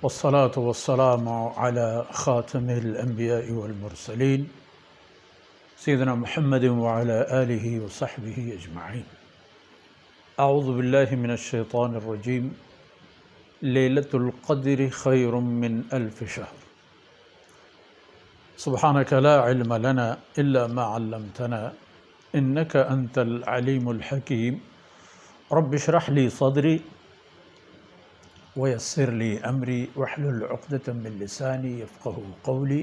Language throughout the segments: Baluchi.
والصلاة والسلام على خاتم الأنبياء والمرسلين سيدنا محمد وعلى آله وصحبه أجمعين. أعوذ بالله من الشيطان الرجيم. ليلة القدر خير من ألف شهر. سبحانك لا علم لنا إلا ما علمتنا إنك أنت العليم الحكيم. رب اشرح لي صدري ويسر لي أمري واحلل عقدة من لساني يفقهوا قولي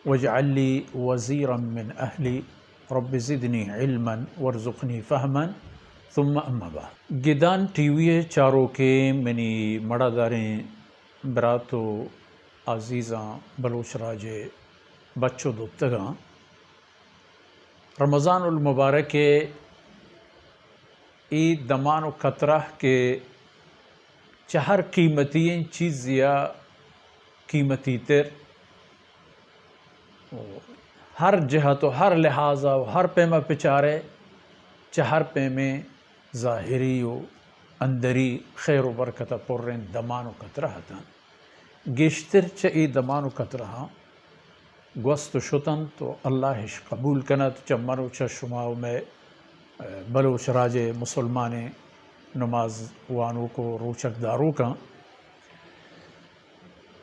واجعل لي وزيرا من أهلي رب زدني علما وارزقني فهما. ثم أما بعد. گدان ٹی وی ءِ چاروکیں منی مڑاداریں برات و عزیزاں، بلوچ راج ءِ بچ و دوتگاں، رمضان المبارک ءِ اے دمان و قطرہ کہ چہ ہر قیمتی ئیں چیزے ءَ قیمتی تر، ہر جہت و ہر لحاظ ءَ و ہر پیم ءَ بچارئے، چہ ہر پیمیں ظاہری و اندری خیر و برکت ءَ پریں دمان و قطرہ اتنت۔ گیشتر چہ اے دمان و قطرہاں گوست و شتنت و اللہ اش قبول کنت چہ من و چہ شما و مئے، اہ، بلوچ راج ءِ مسلمانیں نماز وانوک و روچگ داروکاں۔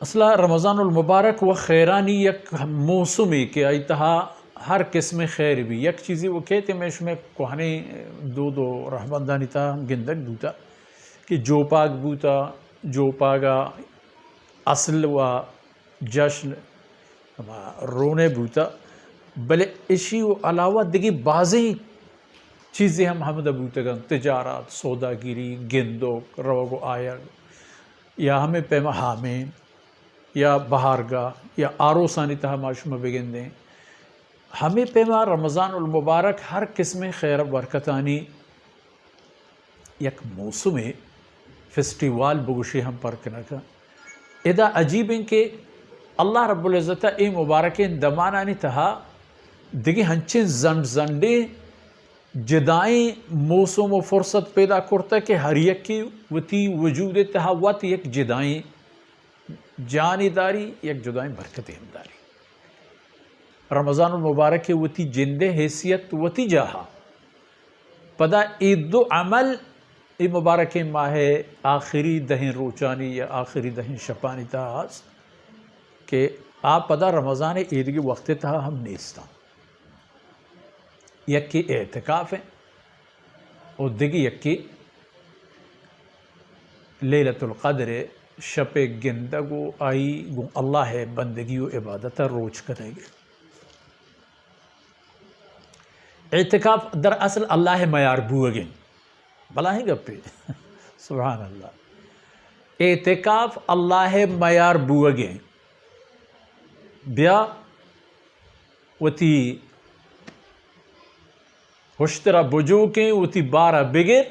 اصلا رمضان المبارک و خیرانی یک موسمے کہ آئی تہا ہر قسمیں خیر بی۔ یک چیزے و کیت مئے شمئے کوہنیں دود و رہبندانی تہا ہم گندگ بوتا کہ جوپاگ بوتا، جوپاگا اصل و جشن ہما رونے بوتا، بلے اشی و علاوہ دگہ بازیں چیزے ہم ہمدا بوتگنت، تجارت، سوداگری، گندوک، روگ و آیگ، یا ہمے پیما ہامین، یا بہارگاہ، یا آروسانی تہا ما شما بگندیں۔ ہمے پیما رمضان المبارک ہر قسمیں خیر و برکتانی یک موسمے، فیسٹیوال بگوشی ہم پر کنگ۔ ادا عجیب انت کہ اللہ رب العزت ءَ اے مبارکیں دمانانی تہا دگہ ہنچیں زنڈ زنڈیں جدائیں موسم و فرصت پیدا کرتہ کہ ہر یکے وتی وجود ءِ تہا وت یک جدائیں جانے داری، یک جدائیں برکتے ہم داری۔ رمضان المبارک ءِ وتی جندے حیثیت وتی جاہا۔ پدا اے دو عمل اے مبارکیں ماہ ءِ آخری دہیں روچانی یا آخری دہیں شپانی تہا ہست کہ آ پدا رمضان ءِ ایدگہ وقت ءِ تہا ہم نیستاں۔ یکے اعتکاف ءِ و دگہ یکے لیلۃ القدر ءِ شپ ءِ گندگ و آئی گوں اللہ ءِ بندگی و عبادت ءَ روچ کنگ۔ اعتکاف در اصل اللہ ءِ میار بوگ انت۔ بلاہیں گپے۔ سبحان اللہ۔ اعتکاف اللہ ءِ میار بوگ انت۔ بیا وتی ہشترا بجوکیں، وتی بارا بگر،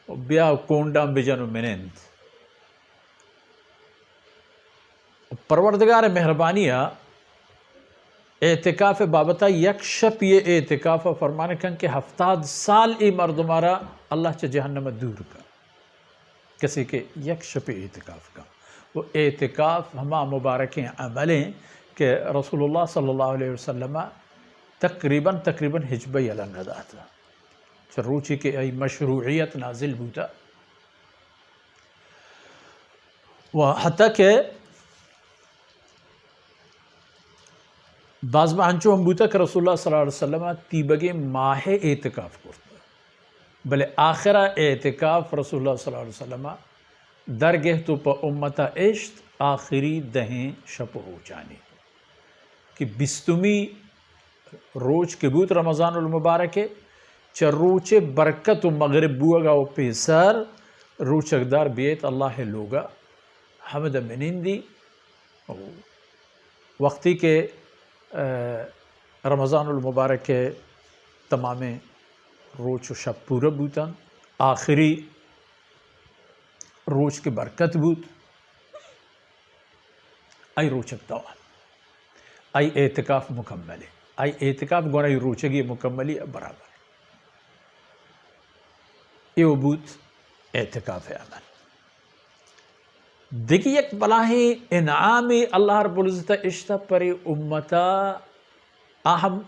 بیا کونڈاں بجن و منند۔ پروردگار مہربانی ءَ اعتکاف ءِ بابت ءَ یک شپ یہ اعتکاف ءَ فرمان کن کہ ہفتاد سال اے مردم ءَ را اللہ چہ جہنم ءَ دور کن۔ کسی کہ یک شپ اعتکاف کن۔ و اعتکاف ہما مبارکیں عمل ہیں کہ رسول اللہ صلی اللہ علیہ وسلم تقریباً، تقریباً ہچبہ یلہ نہ داتا۔ چہ روچی کہ ای مشروعیت نازل بوتا۔ و حتیٰ کہ باز ما انچو ہم بوتا کہ رسول اللہ صلی اللہ علیہ وسلم تیبگیں ماہ اعتکاف کرتا، بلے آخر اعتکاف رسول اللہ صلی اللہ علیہ وسلم درگہت و پہ امتا اشت آخری دہیں شپ و روچانی کہ بیستمی روچ کہ بوت رمضان المبارک ءِ، چہ روچ ءِ برکت و مغرب بوگا و پیسر روچگدار بیت اللہ ءِ لوگا، ہمدا منندی۔ وقتی کہ، اه، رمضان المبارک ءِ تمامیں روچ و شپ پورا بوتن، آخری روچ کہ برکت بوت، آئی روچگ دوام، آئی اعتکاف مکمل ہے، آئی اعتکاف گون آئی روچگی مکملی برابر ہے۔ ایو بوت اعتکاف عمل۔ دگہ یک بلاہیں انعامے اللہ رب العزت ءَ اشتہ پرے امت ءَ، آ ہم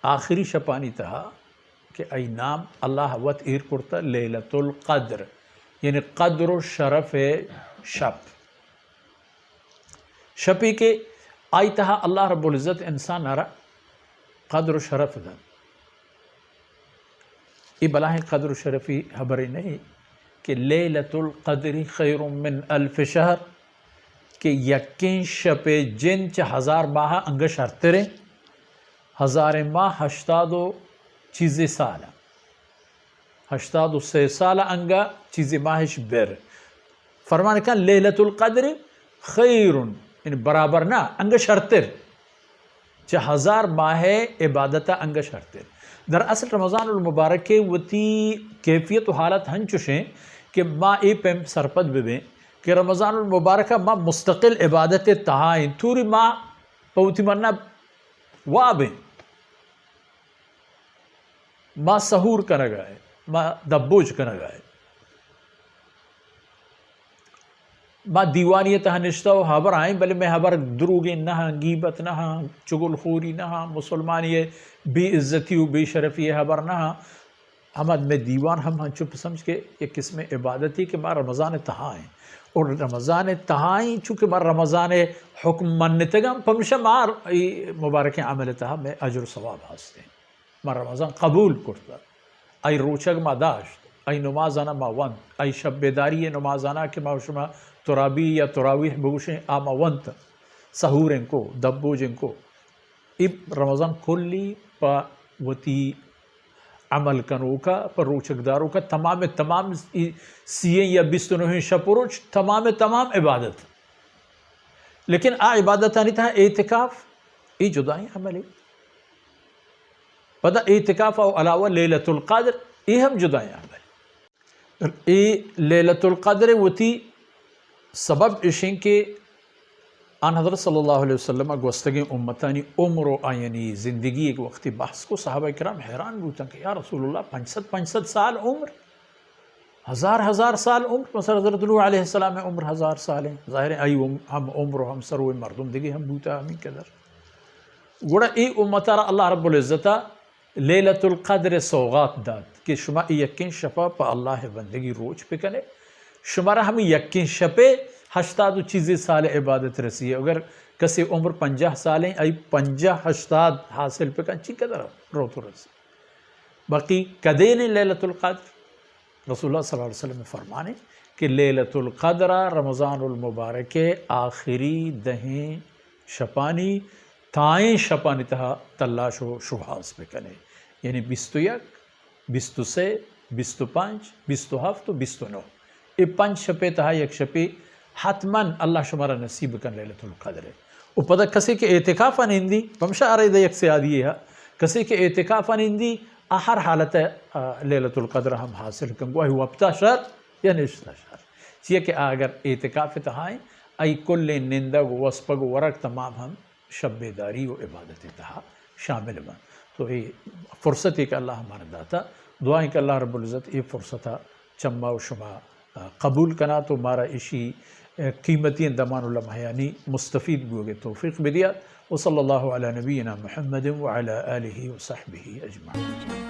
آخری شپانی تہا کہ آئی نام اللہ وت ایر کرتہ لیلۃ القدر، یعنی قدر و شرف شپ۔ شپے کہ آئی تہا اللہ رب العزت انسان ءَ را قدر و شرف دنت۔ اے بلاہیں قدر و شرفی ہبرے نہ ایں کہ لیلۃ القدر خیر من الف شہر، کہ یکیں شپے جند چہ ہزار ماہ انگہ شرتر ایں، ہزاریں ماہ ہشتاد و چیزے سال ایں۔ ہشتاد و سے سال انگہ چیزے ماہش بر۔ فرمان کن لیلۃ القدر خیر، یعنی برابر نہ، انگہ شرتر۔ چہ ہزار ماہ عبادت انگہ شرتر۔ در اصل رمضان المبارک وتی کیفیت و حالت ہنچوش ایں کہ ما اے پیم سرپد ببیں کہ رمضان المبارک ما مستقل عبادت تہا ایں، توری ما پہ وتی منا واب ایں۔ ما سحور کنگا ایں، ما دبوج کنگا ایں، ما دیوانی تہا نشتہ و ہبر آئیں، بلے مئے ہبر دروگیں نہ آں، گیبت نہ آں، چگل خوری نہ آں، مسلمانی بے عزتی و بے شرفی ہبر نہ آں۔ ہمد مئے دیوان ہم ہنچو بسمجھ کہ یک قسم عبادتی کہ ما رمضان تہا ایں۔ اور رمضان تہا ایں، چونکہ ما رمضان حکم منتگاں، پمشا ما اے مبارکیں عمل تہا مئے اجر و ثواب ہستیں۔ ما رمضان قبول کرتہ، آئی روچگ ما داشت، آئی نمازانا ما ونت، آئی شب بیداری نمازانا کہ ما شما ترابی یا تراویح بگوشیں، آ ما ونت، سحور انکو، دبوج انکو۔ اے رمضان کلی پہ وتی عمل کنوکا، پہ روچگ داروکا، تمام تمام سی یا بیست و نوہیں شپ و روچ، تمام تمام عبادت۔ لیکن آ عبادتانی تہا اعتکاف، اے جدائیں عملے۔ پدا اعتکاف و علاوہ لیلۃ القدر، اے ہم جدائیں عملے۔ اے لیلۃ القدر وتی سبب اشیں کہ آن حضرت صلی اللہ علیہ وسلم گوستگیں امتانی عمر و آیانی زندگی ایک وقتی بحث کو، صحابہ کرام حیران بوتن کہ یا رسول اللہ، پنچ سد، پنچ سد سال عمر، ہزار ہزار سال عمر، مثلا حضرت نوح علیہ السلام عمر ہزار سال ہیں، ظاہر ہے آئی ہم عمر و ہم سروے مردم دگہ ہم بوتا ہمیں قدر۔ گڑا اے امتا را اللہ رب العزت لیلۃ القدر سوغات دات کہ شما اے یکیں شپا پہ اللہ بندگی روچ بکنے، شما را ہمیں یکیں شپے ہشتاد و چیزے سال عبادت رسی۔ اگر کسی عمر پنجاہ سالیں، آئی پنجاہ ہشتاد حاصل بکن، چی قدر روت و رسی۔ باقی کدین لیلۃ القدر؟ رسول اللہ صلی اللہ علیہ وسلم فرمانے کہ لیلۃ القدر رمضان المبارک آخری دہیں شپانی تائیں شپانی تہا تلاش و شوہاز بکنے، یعنی بیست و یک، بیست و سے، بیست و پنچ، بیست و ہفت و بیست و نو۔ اے پنچ شپے تہا یک شپے حتماً اللہ شمارا نصیب کن لیلۃ القدر۔ و پدا کسے کہ اعتکافا نندی، پمشا ارے دے یک سیادی ہے، کسے کہ اعتکافا نندی، آ ہر حالت، آ، لیلۃ القدر ہم حاصل کن، گواہی وپتا شر یا نشتا شر۔ چیئے کہ آ اگر اعتکاف تہا ہیں، آئی کل نندگ و وسپگ و ورگ تمام ہم شب بیداری و عبادت تہا شامل بنت۔ تو اے فرصتے کہ اللہ ہمارا داتا، دعائیں کہ اللہ رب العزت اے فرصتا چما و شما، آ، قبول کنات و مارا اشی، آ، قیمتی دمان و لمحیانی مستفید بوگے توفیق بدیات۔ وصلی اللہ علی نبینا محمد وعلی آلہ وصحبہ اجمعین۔